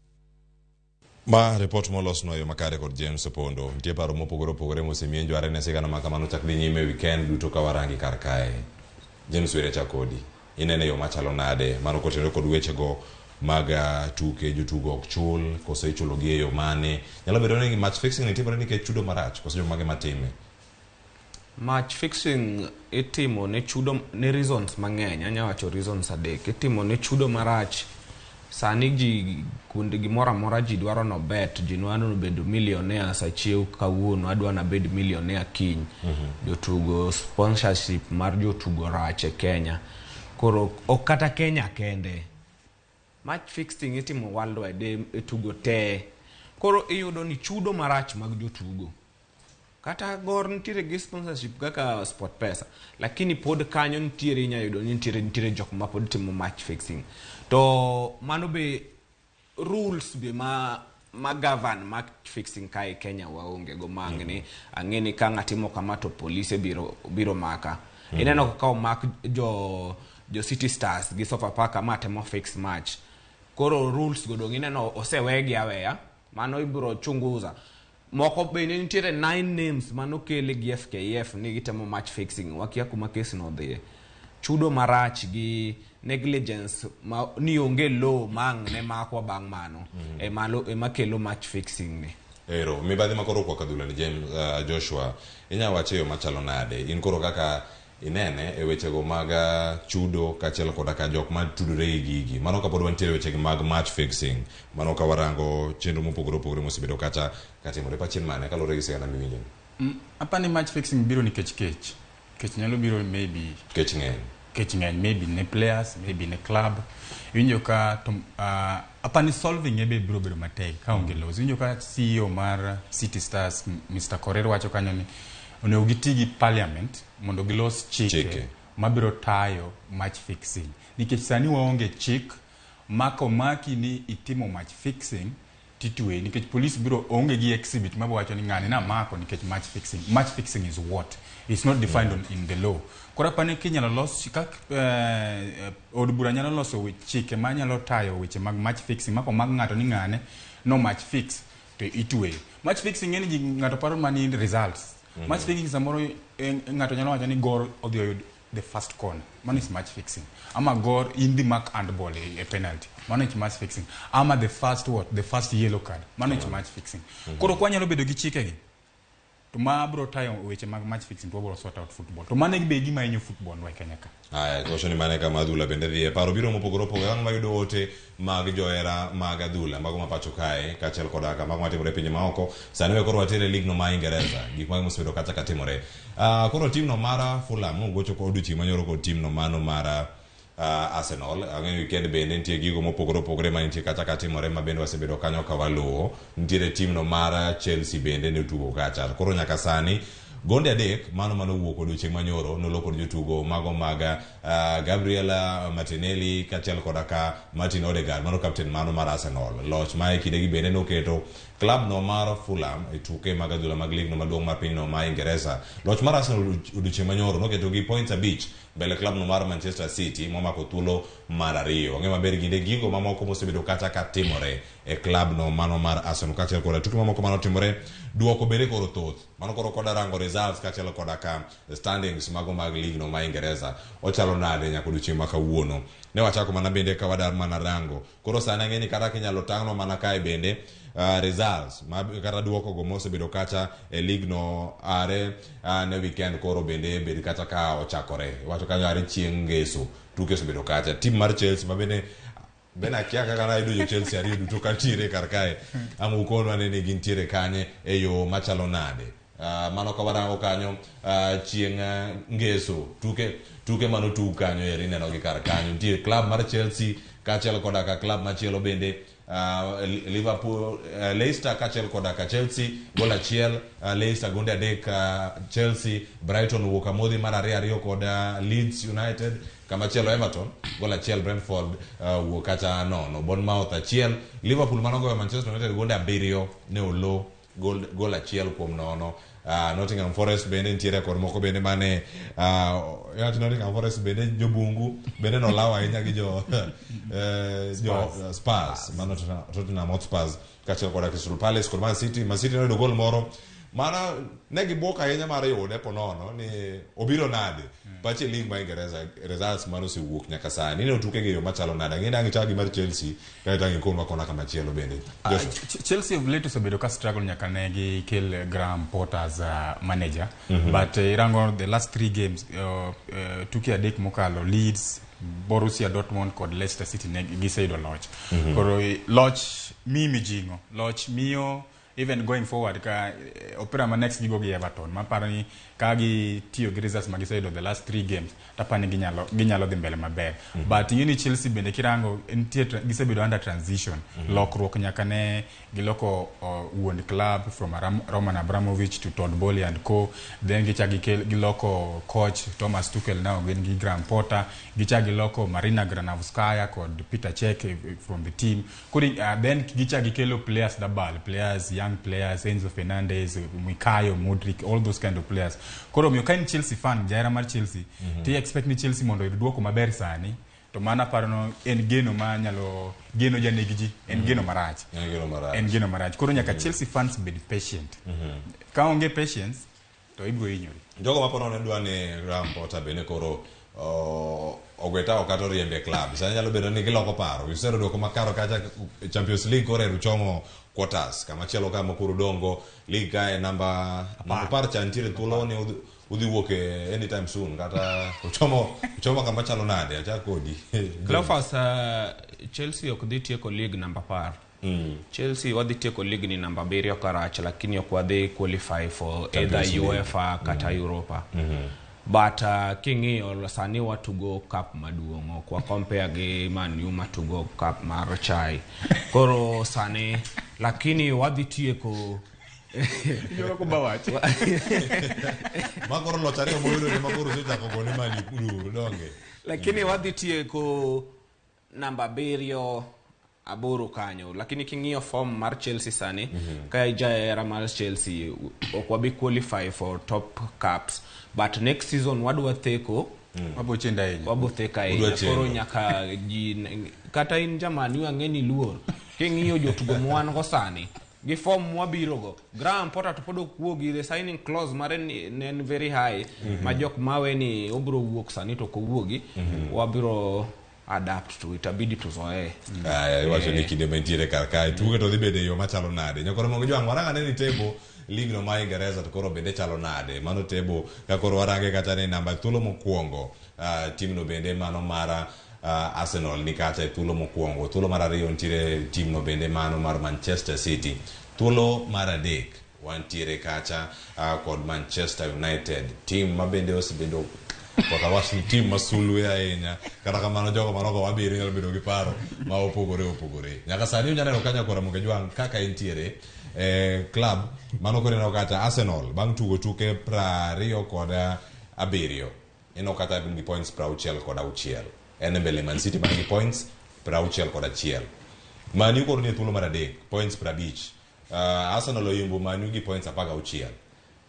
Ma report molos no yo makare kod James Opondo. Nitie paro mopogore opogore mosemiyo jware ne sigana ma kamano chak dhi nyime weekend duto ka warangi kar kae. James Were chakodi. Inene yo machalo nade mano kotenore kod wechego mag tuke jotugo ok chul koso ichulo gi e yo mane. Nyalo bedo ni match fixing nitimore nikech chudo marach koso jomage matime. Match fixing itimo ne chudo ne reasons mang'eny. Anya wacho reasons adek. Itimo ne chudo marach. Sani ji kuonde gimoro amora ji dwaro no bet, ji dwaro no bedo millionaire sa chiew kawuono adwa na bed millionaire kiny. Jotugo sponsorship mar jotugo rach e Kenya. Koro ok kata Kenya kende. Match fixing itimo worldwide e tugo te. Koro iyudo ni chudo marach mag jotugo. Kata Gor nitiere gi sponsorship kaka SportPesa, lakini pod kanyo nitiere inya yudo ni nitiere jok ma pod timo match fixing. To mano be rules be ma govern match fixing kae Kenya waonge go mang'ni. Ang'e ni ka ng'atimo kama to polise biro maka. Ineno kaka omak jo City Stars gi Sofapaka ma temo fix match. Koro rules go dong ineno osewegi aweya, mano ibiro chunguza. Moko bende nitiere 9 names manokele gi FKF ni gitemo match fixing, wakia kuma kesi no dhiye. Chudo marach gi negligence ma ni onge law mang ne makwa bang' mano. Ema kelo match fixing ni. Ero, mibadhi ma koro kwa kadhula ni James Joshua, inya wache yo machalo nade? In koro kaka inene e wechego mag chudo kaachiel koda ka jok ma tudore gi gigi. Mano kapod wantiere wechegi mag match fixing, mano ka warango chenro mopogore opogore mosebedo kata katimore pachien mane kaluwore gi sigana miwinjo. Apani match fixing biro nikech kech. Kech nyalo biro maybe kech ng'eny. Kech ng'eny maybe ne players, maybe ne club. Iwinjo ka apani solving ebe biro bedo matek ka onge laws. Iwinjo ka CEO mar City Stars Mr. Korir wacho kanyo ni onego giti gi parliament mondo gilos chike mabiro tayo match fixing. Nikech sani waonge chik mako maki ni itimo match fixing titwe, nikech police biro onge gi exhibit mabo wacho ni ng'ani na mako nikech match fixing. Match fixing is what? It's not defined in the law. Koro apani kinyalo los kak od bura nyalo loso chike manyalo tayo weche mag match fixing mako mag ng'ato ni ng'ane no match fix to itwe. Match fixing en ji ng'ato paro mani results. Match fixing samoro ng'ato nyalo wacho ni Gor odhi oyud the first corner. Mano is match fixing. Ama Gor in the mark and ball a penalty. Mano is match fixing. Ama the first what? The first yellow card. Mano is match fixing. Koro kwa nyalo bedo gi chike gi. To ma bro tayo weche mag match fixing to wabro sort out football. To mano be gima hinyo football wa e Kenya ka. Aya, wacho ni mane kama adhula bende dhiye. Paro biro mopogore opogore ang' mayudo ote mag johera mag adhula mago ma pacho kae kaachiel koda ka mago matimore e pinje maoko. Sani we koro watere lig no ma Ingereza, gik mago mosebedo kacha ka timore. Koro team no mar Fulham nogocho kod odiochieng' manyoro kod team no mano mar Arsenal. Ang'eyo weekend bende nitie gigo mopogore opogore ma nitie kacha ka timore ma bende wasebedo kanyo ka waluwo. Nitiere team no mar Chelsea bende ne otugo kacha. Koro nyaka sani gonde adek mano manowuok odiochieng' manyoro nolo kod jotugo mago mag Gabriel Martinelli kaachiel koda ka Martin Odegaard mano captain mano mar Arsenal. Loch ma e kindegi bende noketo club no mar Fulham e tuke mag adhula mag lig no maduong' mar pinyno ma Ingereza. Loch mar Arsenal odiochieng' manyoro noketo gi points 5 mbele club no mar Manchester City momako thuolo mar 2. Wang'eyo maber ginde gigo mamoko mosebedo kacha ka timore e club no mano mar Arsenal kaachiel koda tuke mamoko manotimore. Duoko bende koro thoth. Mano koro koda rango results kaachiel koda ka standings mago mag league no ma Ingereza ochalo nade nyaka odiochieng' ma kawuono. Ne wachako mana bende ka wadar mana rango. Koro sani ang'e ni kata kinyalo tang'no mana kae bende results ma kata duoko go mosebedo kacha e league no are ne weekend koro bende bed kacha ka ochakore. Iwacho kanyo are chieng' ngeso tuke osebedo kacha. Team mar Chelsea ma bende akia kaka nayudo jo Chelsea ariyo duto kantiere kar kae. Ang' ukonwa ni gintiere kanye e yo machalo nade. Mano ka warango kanyo chieng' ngeso tuke manotug kanyo eri ineno gi kar kanyo. Nitie club mar Chelsea kaachiel koda ka club machielo bende Liverpool, Leicester kaachiel koda ka Chelsea gol 1, Leicester gonde 3, Chelsea. Brighton owuok amodhi mar 2-2 kod Leeds United. Kamachielo Everton gol 1, Brentford wuok kacha 0, Bournemouth 1, Liverpool manogoyo Manchester United gonde 7 ne olo gol 1-0. Nottingham Forest bende nitiere kod moko bende mane Nottingham Forest bende jobungu bende nolawo ahinya gi jo Spurs, mano Tottenham Hotspurs kaachiel koda Crystal Palace kod Man City. Man City noyudo gol moro mana ne gibuok ahinya mar yude ponono ni obiro nade. Pache league ma Ingereza results mano osewuok nyaka sani ne otuke gi yo machalo nade. Ang'e ni ang' ichak gi mar Chelsea kaeto ang' ikonwa kona kamachielo bende. Chelsea of late osebedo ka struggle nyaka ne gi kel Graham Potter as a manager. But irango the last 3 games tuke 3 mokalo Leeds, Borussia Dortmund kod Leicester City ne giseyudo loch. Koro loch miyi mijing'o, loch miyo even going forward ka opira ma next gigo gi Everton maparo ni ka gitiyo gi results ma giseyudo the last 3 games tapani ginyalo dhi mbele maber. But ing'e ni Chelsea bende kirango nitie gisebedo under transition. Lokruok nyaka ne giloko wuon club from Roman Abramovich to Todd Boehly and co. Then gichak giloko coach Thomas Tuchel, now gin gi Graham Potter. Gichak giloko Marina Granovskaya kod Peter Cech from the team. Koro then gichak gikelo players double players, young players, Enzo Fernandez, Mikayo, Mudrik, all those kind of players. Koro miyo ka in Chelsea fan, jahera mar Chelsea, ti expect ni Chelsea mondo oyud duoko maber sani, to mano aparo no en geno ma nyalo geno janeg ji, en geno marach. En geno marach. En geno marach. Koro nyaka Chelsea fans bed patient. Ka onge patience to ibiro hinyori. Jogo ma pod ne dwa ni Graham Potter bende koro ogwetao kata oriembe club. Sani nyalo bedo ni giloko paro. Giseyudo duoko makaro kacha Champions League koro ero chomo quarters. Kamachielo kama koro dongo league kae namba 10 cha nitiere thuolo ni udhi wuok anytime soon kata ochomo kama chalo nade achak kodi. Cleophas, Chelsea ok dhi tieko league namba 10. Chelsea wadhi tieko league ni namba 7 karach, lakini ok wadhi qualify for either UEFA kata Europa. But king'iyo sani watugo cup maduong', ok wa compare gi Man U matugo cup mar chai. Koro sani lakini wadhi tieko Makoro loch ariyo moyudo ni makoro osechako gone Man U donge. Lakini wadhi tieko namba 7 8 kanyo. Lakini king'iyo form mar Chelsea sani, ka ijahera mar Chelsea ok wabi qualify for top cups, but next season wadwa theko wabo chendo ahinya. Wabo theko ahinya. Koro nyaka ji kata in jamani ang'e ni luor. King'iyo jotugo mwan go sani gi form mwabiro go, Graham Potter to pod ok wuogi, the signing clause mare ne en very high. Ma jok mawe ni obiro wuok sani to ok owuogi, wabiro adapt to it, abidi tuzoe. Aya, iwacho ni kinde mantiere kar kae tuke to dhi bedo e yo machalo nade. Nyakoro mogo jwang' warang' ane ni table League no ma Ingereza to koro bende chalo nade? Mano table ka koro warange kata ni namba thuolo mokwongo, team no bende mano mar Arsenal ni kacha e thuolo mokwongo. Thuolo mar ariyo nitiere team no bende mano mar Manchester City. Thuolo mar adek wantiere kacha kod Manchester United, team ma bende osebedo kota wach ni team masulwe ahinya. Kata kamano jogo manogo wabiro nyalo bedo gi paro ma opogore opogore. Nyaka sani unyalo neno kanyo kora Mugejwang' kaka entiere club mano koro ineno kacha Arsenal bang' tugo tuke 27, ineno kata gin gi points 66. En e mbele Man City man gi points 61. Man U koro nie thuolo mar adek, points 50. Arsenal oyombo Man U gi points 16.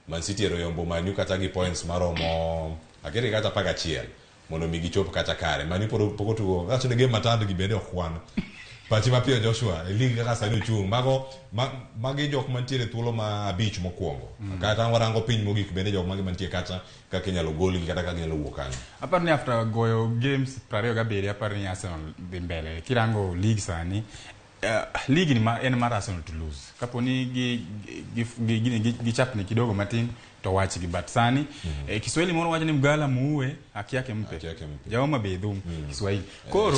Man City ero oyombo Man U kata gi points maromo akete kata 11 mondo mi gichop kata kare. Man U pok otugo, wacho ni game matand gi bende ok kwan. Pachi mapiyo Joshua, e league kaka sani ochung', mago magi jok mantiere thuolo ma abich mokwongo. Kata warango piny mogik bende jok magi mantie kacha kaka inyalo golgi kata kaka ginyalo wuok kanyo. Aparo ni after goyo games 27, aparo ni Arsenal dhi mbele. Kirango league sani, league ni ma, en mar Arsenal to lose. Kapo ni gi chapni kidogo matin to wachgi, but sani Kiswahili moro wacho ni mgala muue haki yake mpe. Haki yake mpe. Jaoma be dhum Kiswahili. Koro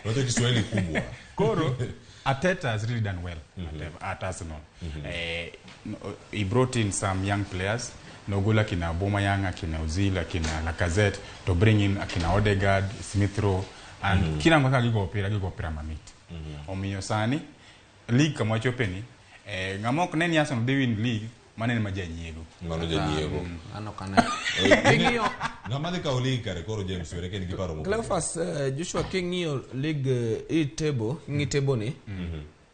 Wacho Kiswahili kubwa. Koro Arteta has really done well at Arsenal. He brought in some young players. Nogula akina Aubameyang, akina Ozil, akina Lacazette, to bring in akina Odegaard, Smith Rowe, and kirango kaka gigo opira, gigo opira mamit. Omiyo sani league kama wachope ni, ng'ama ok ne ni Arsenal dhi win league, mano en ma janyiego. Mano janyiego. An ok ane. King'iyo Ng'ama dhi kawo league kare koro James Were ka in gi paro mopogore. Cleophas, Joshua, king'iyo league, i table, ing'i table ni,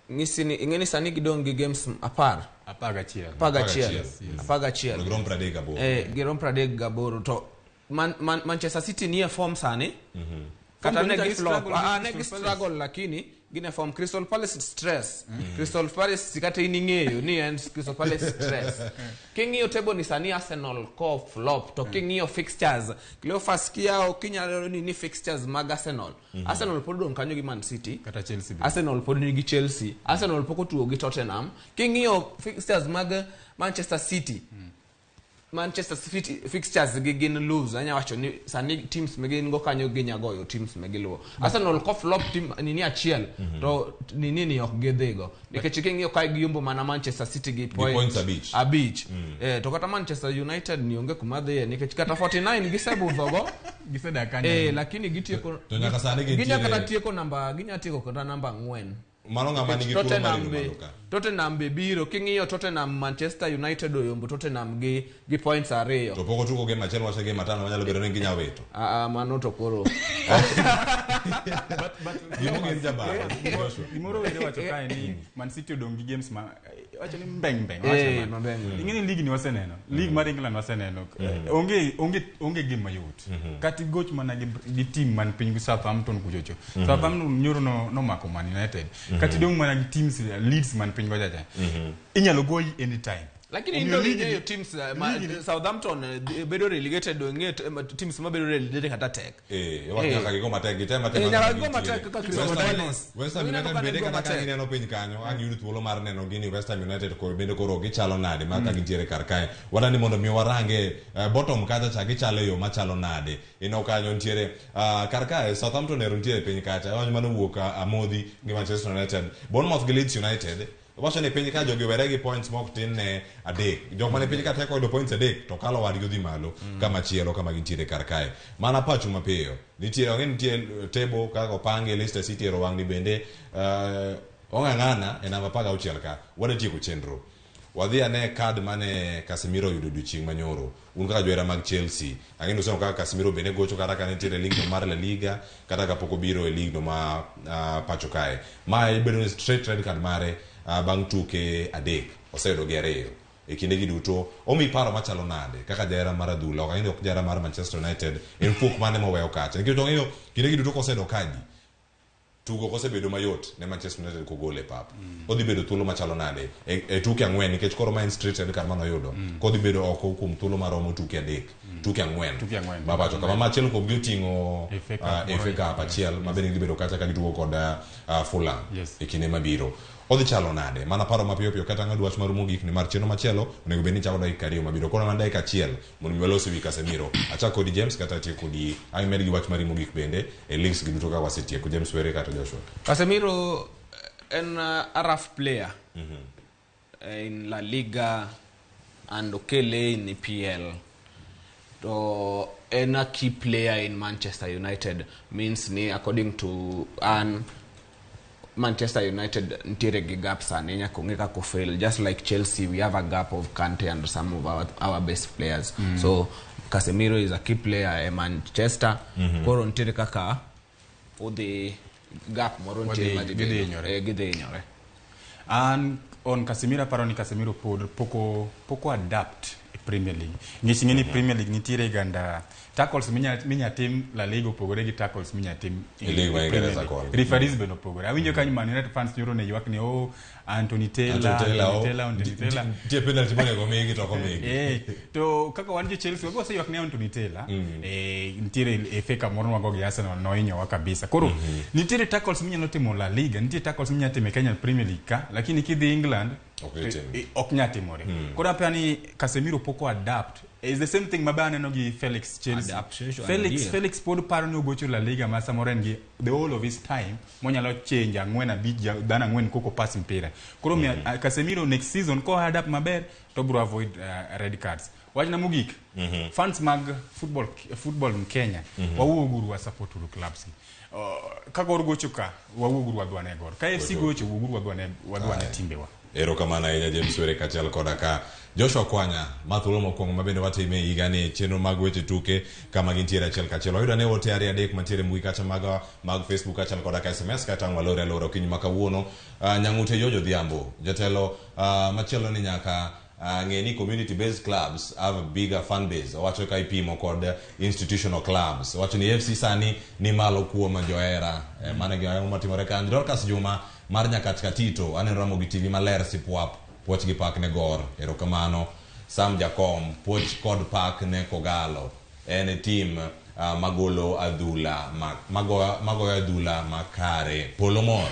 ng'isi ni ing'e ni sani gidong' gi games 10. 11. 11. Yes. 11. Girom 38. Girom 38 to Manchester City nie form sani. Kata Form ne to gi nyicha flop. struggle gi Ne gi Crystal Palace. struggle lakini gin e form. Crystal Palace stress. Crystal Palace kata in ing'eyo ni en Crystal Palace stress. King'iyo table ni sani Arsenal ko flop to king'iyo fixtures, Cleophas, kiyawo kinyalo ni fixtures mag Arsenal. Arsenal pod odong' kanyo gi Man City. Kata Chelsea be. Arsenal pod nigi Chelsea. Arsenal pok otugo gi Tottenham. King'iyo fixtures mag Manchester City, Manchester City fixtures gi gin lose. Anya wacho ni sani teams ma gin go kanyo ginya goyo teams ma giluwo. Arsenal ko flop team nini achiel to nini ni ok gidhigo. Nikech king'iyo kae giyombo mana Manchester City gi points 5. 5. To kata Manchester United ni onge kuma dhiye nikech kata 49 gisebudhogo. Gisedak kanyo. Lakini gitieko To nyaka sani ginya gintiere kata tieko namba, ginya tieko kata namba 4. Mano ng'ama nigi thuolo mar Tottenham yudo be malo ka. Tottenham be biro king'iyo Tottenham, Manchester United oyombo Tottenham gi points 2. To pok otugo game achiel, wacho game atano manyalo bedo ni ginya wito. Ah, mano to koro Gimogen jabaro. Joshua. Gimoro were wacho kae ni Man City odong' gi games ma wacho ni mbeng mbeng. Mabeng. Ing'e ni league ni waseneno. League mar England waseneno. Onge game mayot. Kata igoch mana gi team man piny gi Southampton kuchocho. Southampton nyoro no nomako Man United. Kata idong' mana gi teams Leeds man piny kocha cha. Inyalo goyi anytime. Lakini Omiyo indo league ing'eyo ni- teams Southampton bedo relegated do ing'eyo teams mabedo relegated kata tek. Wacho nyaka gigo matek, gitem matek. Nyaka gigo matek kaka Crystal Palace. West Ham Ineno United ka bende gigo kata ka matek. gineno piny kanyo, ang' giyud thuolo mar neno gini West Ham United koro bende koro gichalo nade ma ka gintiere kar kae. Wadani mondo mi warange bottom kacha cha gichalo e yo machalo nade. Ineno kanyo nitiere kar kae Southampton ero nitiere piny kacha. Wach mano wuok amodhi gi Manchester United. Bournemouth gi Leeds United. Wacho ni piny ka jogi owere gi points mok tin ne 3. Jok mane piny ka teko yudo points 3 to kalo wadgi odhi malo kama chielo kama gintiere kar kae. Mana pachu mapiyo. Nitie ong'e nitie table kaka opangi Leicester City ero wang'ni bende ong'ang'ana e namba 16 ka. Wadwa tieko chenro. Wadhi ane kad mane Casemiro oyudo odiochieng' manyoro. Un kaka johera mag Chelsea, ang'e ni useneno kaka Casemiro bende gocho kata ka nitiere e league no mar La Liga, kata kapok obiro e league no ma pacho kae. Ma bedo ni straight red card mare bang' tuke 3, oseyudo gi 2. E kinde gi duto, omi paro machalo nade kaka jahera mar adhula, ok ang'e ni ok jahera mar Manchester United, en fuok mane moweyo kacha. Nikech ong'eyo kinde gi duto koseyudo kadi, tugo kosebedo mayot ne Manchester United kogol e pap. Odhi bedo thuolo machalo nade e tuke 4, nikech koro ma en straight red card manoyudo. Kodhi bedo oko kuom thuolo maromo tuke 3, tuke 4. Tuke 4. Ma pacho kama machielo kuom gi oting'o FA Cup FA Cup achiel ma bende dhi bedo kacha ka gitugo kod Fulham e kinde mabiro. Odhi chalo nade? Mana paro mapiyo piyo kata ng'ad wach maru mogik ni mar chenro machielo onego bed ni chako dakika 2 mabiro. Koro mana dakika 1 mondo mi walos ewi Casemiro. Achak kodi James kata atiek kodi ang' med gi wach mari mogik bende e leagues gi duto ka wasetieko. James Were kata Joshua. Casemiro en a rough player in La Liga and okele in EPL. To en a key player in Manchester United, means ni according to an Manchester United nitiere gi gap sani, nyaka ong'e kaka ofail. Just like Chelsea, we have a gap of Kante and some of our best players. So Casemiro is a key player e Manchester. Koro nitiere kaka odhi gap moro nitiere ma dhi Gidhi bedo. hinyore. Gidhi hinyore. An on Casemiro aparo ni Casemiro pod poko adapt e Premier League. Nikech ing'e ni Premier League nitiere ganda tackles minya tim La Liga opogore gi tackles minya tim E league ma Premier Ingereza League. koni. Referees bende opogore. Awinjo kanyo Man United fans nyoro ne ywak ni oh Anthony Taylor, Anthony Taylor, Anthony oh, Taylor, Anthony Taylor. Nitie penalty monego migi to ok omigi. To kaka wan jo Chelsea wago oseywak ne Anthony Taylor. Nitiere FA Cup moro nwago gi Arsenal nohinyowa kabisa. Koro nitiere tackles minyalo timo La Liga, nitie tackles minyalo timo e Kenya Premier League ka, lakini kidhi England Ok gitim. Ok nyal timore. Koro aparo ni Casemiro pok o adapt. It's the same thing mabe aneno gi Felix Chelsea. Adaptation, Felix yeah. Felix pod paro ni ogocho La Liga ma samoro en gi the whole of his time monyalo change 4 5 dhano 4 koko pass mpira. Koro miyo Casemiro next season ko adapt maber to bro avoid red cards. Wachna mogik, fans mag football in Kenya, wawuog uru wa support uru clubs gi. Ka Gor gocho ka, wawuog uru wadwane Gor. Ka FC gocho, wuog uru wadwane timbewa. Erokamano ahinya James Were kaachiel koda ka Joshua Kwanya ma thuolo mokwongo ma bende watime e higani chenro mag weche tuke kama gintiere achiel kachiel. Wayudo ane ote 2 3 mantiere mbui kacha mag Facebook kaachiel koda ka SMS kata ang' walore alora okinyi ma kawuono. Nyang'ute Jojo Odhiambo jatelo machielo ni nyaka ng'e ni community based clubs have a bigger fan base. Owacho ka ipimo kod institutional clubs. Owacho ni FC sani ni malo kuom johera. Mano e gima matimore kanyo. Dorcas Juma mar Nyakach Katito aneno Ramogi TV maler sipwap puoch gi pak ne Gor. Erokamano. Sam Jakom puoch kod pak ne Kogalo. En e team magolo adhula magoyo adhula makare. Polo mor.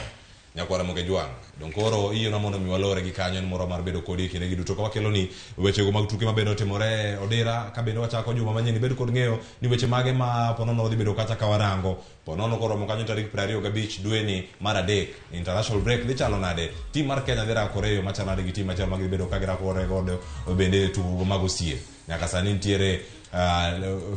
Nyakwara Moge Jwang'. Dong koro iyiena mondo mi walore gi kanyo en moro mar bedo kodi e kinde gi duto ka wakelo ni wechego mag tuke mabende otimore odira ka bende wachako juma manyien ibed kod ng'eyo ni weche mage ma ponono wadhi bedo kacha ka warango ponono koromo kanyo tarik 25 dweni mar 3 international break dhi chalo nade team mar Kenya dhi rakore e yo machalo nade gi team machielo ma gidhi bedo ka girakore godo bende tugo mag osiep nyaka sani nitiere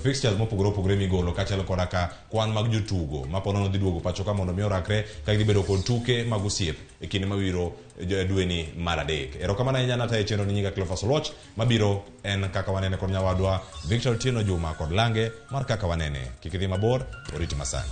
fixtures mopogore opogore migolo kaachiel koda ka kwan mag jotugo ma ponono dhi duogo pacho ka mondo mi orakre ka gidhi bedo kod tuke mag osiep e kinde mabiro dweni mar 3. Erokamano ahinya natayo chenro ni nyinga Cleophas Oluoch mabiro en kaka wanene kod nyawadwa Victor Otieno Juma kod lange mar kaka wanene. Kik idhi mabor, oriti masani.